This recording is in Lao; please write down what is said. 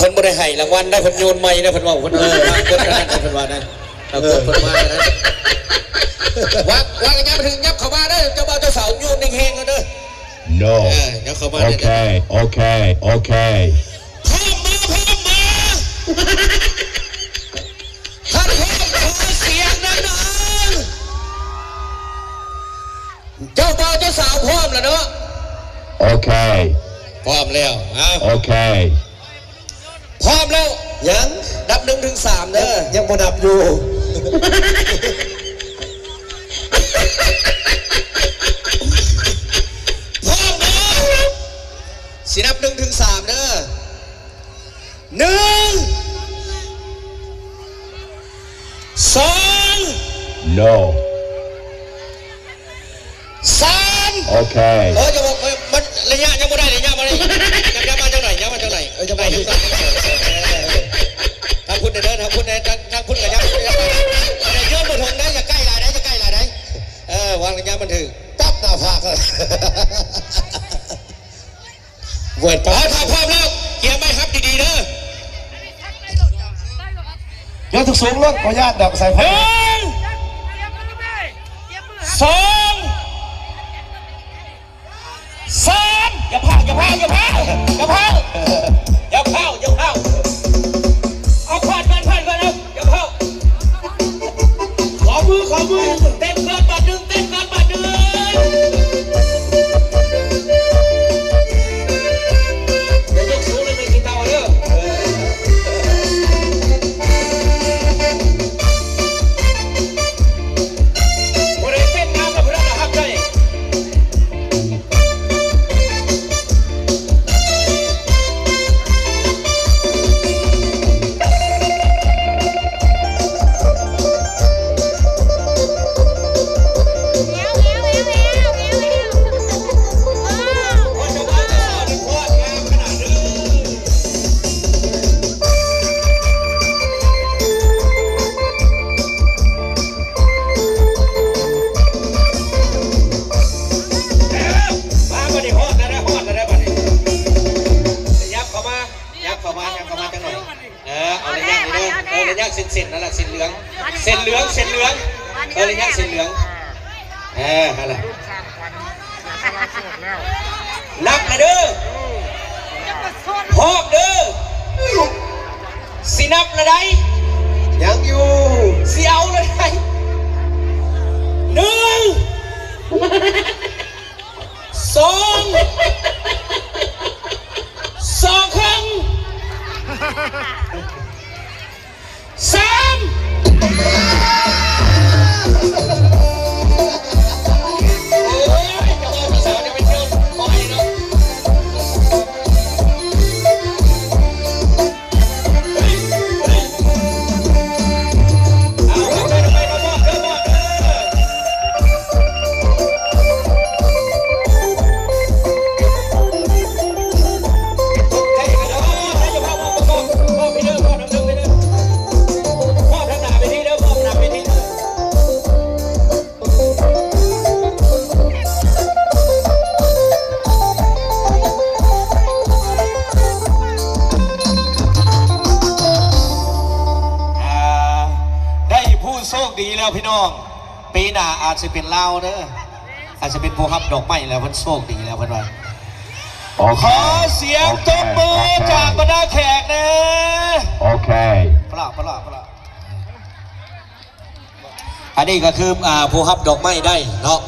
ພິ່ນບໍ່ໄດ້ໃຫ້ລາງວັນນະ ເພິ່ນໂຍນໄມ້ນະ ເພິ່ນເວົ້າ ເພິ່ນເອີ ເພິ່ນມາເພິ່ນວ່ານັ້ນ ເອີ ເພິ່ນມານັ້ນ ວາງ ວາງກັນຍາມມາເຖິງ ຫຍັບເຂົ້າມາເດີ ເຈົ້າບ່າວເຈົ້າສາວ ໂຍນແຮງໆ ເດີ No ເອີ ຫຍັບເຂົ້າມາເດີ ໂອເຄ ໂອເຄ ໂອເຄ ພ້ອມບໍ່ ພ້ອມບໍ່ ຄັນພ້ອມ ຂໍສຽງດັງໆ ເຈົ້າບ່າວເຈົ້າສາວພ້ອມແລ້ວເນາະ ໂອເຄ ພ້ອມແລ້ວ ເອົາ ໂອເຄ ພ້ອມແລ້ວ ຍັງ ນັບໜຶ່ງເຖິງສາມເດີ ຍັງ ຍັງບໍ່ນັບຢູ່ ພ້ອມແລ້ວ ຊິນັບໜຶ່ງເຖິງສາມເດີ ໜຶ່ງ ສອງ No ສາມ ໂອເຄ ເອີ ຢ່າບອກ ເອີ ມັນໄລຍະຍັງບໍ່ໄດ້ ໄລຍະບໍ່ໄດ້ ຍັບ ຍັບມາຈັກໜ້ອຍ ຍັບມາຈັກໜ້ອຍ ເອີ ຍັບມາ ທາງພຸ້ນເດີ ທາງພຸ້ນເດີ ທາງ ທາງພຸ້ນກໍຍັບ ຍັບມາ ເດີ ເດີນບໍ່ເຖິງເດີ ຢ່າໃກ້ຫຼາຍເດີ ຢ່າໃກ້ຫຼາຍເດີ ເອີ ວາງໄລຍະມັນຖືກ ປັບໜ້າຜາກ ເວີດ ເອົາ ຖ້າພ້ອມແລ້ວ ກຽມໄມ້ຮັບດີໆເດີ ຍົກສູງໆໂລດ ບໍ່ຢ້ານດອກ ສາຍໄຟ ໜຶ່ງ ສອງ ສາມ ຢ່າພ້າວ ຢ່າພ້າວ ຢ່າພ້າວ ຢ່າພ້າວ ຢ່າພ້າວ ຢ່າພ້າວ ເອົາ ຜ່ານກ່ອນ ຜ່ານກ່ອນ ເອົາ ຢ່າພ້າວ ຂໍມື ຂໍມື ເຕັ້ນກ່ອນບາດໜຶ່ງ ເຕັ້ນກ່ອນບາດໜຶ່ງ ຢ່າຍົກສູງເລີຍ ເລີຍຂີ້ເຕົ່າເດີ ເອີ ຜູ້ໃດເຕັ້ນງາມແລ້ວ ຜູ້ນັ້ນລະຮັບໄດ້. ມາບັດນີ້ ຮອດແລ້ວເດີ ຮອດແລ້ວເດີບັດນີ້ ຍັບເຂົ້າມາ ຍັບເຂົ້າມາ ຍັບເຂົ້າມາຈັກໜ້ອຍ ເອີ ເອົາໄລຍະນີ້ເດີ ເອີ ໄລຍະເສັ້ນໆ ນັ້ນລະ ເສັ້ນເຫຼືອງ ເສັ້ນເຫຼືອງ ເສັ້ນເຫຼືອງ ເອີ ໄລຍະເສັ້ນເຫຼືອງ ເອີ ຫັ້ນລະ ນັບລະເດີ ພ້ອມເດີ ຊິນັບລະໃດ ຍັງຢູ່ ຊິເອົາລະໃດ ໜຶ່ງ ສອງ ສອງເຄິ່ງ ສາມ ໂອ້ຍ ເຈົ້າບ່າວເຈົ້າສາວ ຢ່າໄປທ່ຽວ ຂໍໃຫ້ເນາະ. ອ່າ ໄດ້ຜູ້ໂຊກດີແລ້ວພີ່ນ້ອງ ປີໜ້າອາດຊິເປັນລາວເດີ ອາດຊິເປັນຜູ້ຮັບດອກໄມ້ແລ້ວ ເພິ່ນໂຊກດີແລ້ວເພິ່ນວ່າ ໂອເຄ ຂໍສຽງ ໂອເຄ ຕົບມື ໂອເຄ ຈາກບັນດາແຂກແດ່ ໂອເຄ ປະລະ ປະລະ ປະລະ. ອັນນີ້ກໍຄື ອ່າ ຜູ້ຮັບດອກໄມ້ໄດ້ເນາະ